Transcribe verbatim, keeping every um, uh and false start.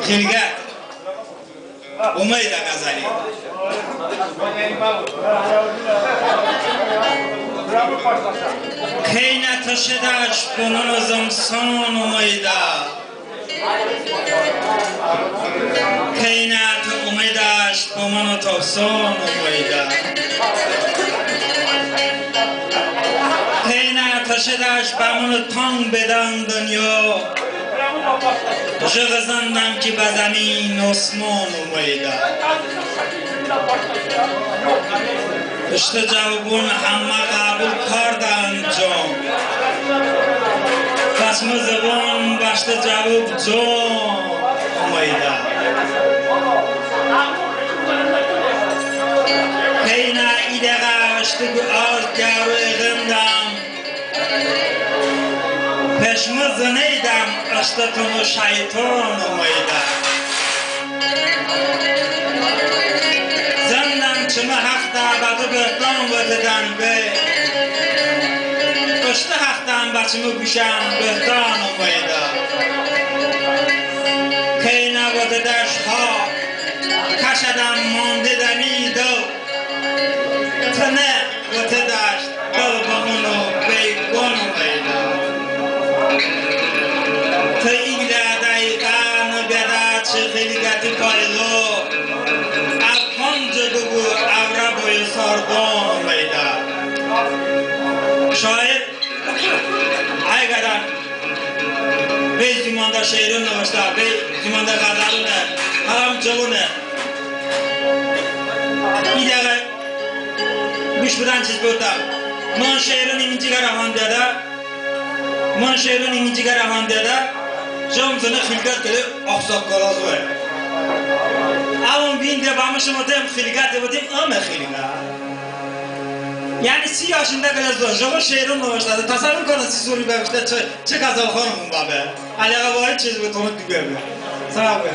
Xilqət omeydə ğəzəli. Keynə tı şedəş bo mıno zımıson omeydə. Keynə tı omedəş bo mıno tovson omeydə. Keynə tı şedəş bə mıno tong bedən dınyo. Jıqo zındəm ki, bə zəmin osmon omeydə. Iştı cəvobon həmmə ğəbul kardən con. Bəs mı zıvon bəştı cəvob con omeydə. Keynə i dəğə ıştı ki az gəro eğındəm. Peşmı zıneydəm ıştı tıno şəyton omeydə. Zındəm çımı həxədə bə tı bıhton votedən be. Iştı həxədən bə çımı quşən bıhton omeydə. Keynə votedəş ha kəşədəm mandedəni dı. Tınə votedəş dıl bımıno beyqon omeydə. Tı i qılə dəqiqə nı bedə çı xilqəti paylo. Əv panc bıbu əvrə boyo sardon omeydə. Şair əy qədə bey zıvonədə şeiron nıvıştə, bey zıvonədə ğəzəlon, hələm cıvone. İ dəğə quş bıdən çiç bıvotəm. Mın şeiron iminci kərə handeədə, mın şeiron iminci kərə handeədə, jım zıne xilqət qıləy ağsaqqalə zoə. Əvon vinde bəmı şımə votəm xilqət, votəm ıme xilqət. Yəni si yaşında qılə zoə, jıqo şeiron nıvıştə, təsəvvur kənən, si sori bəpeştə çı, çı ğəzəlxon bəbe. Əliağa vay çiç bıbu, tonut diqo be. Sağ ol.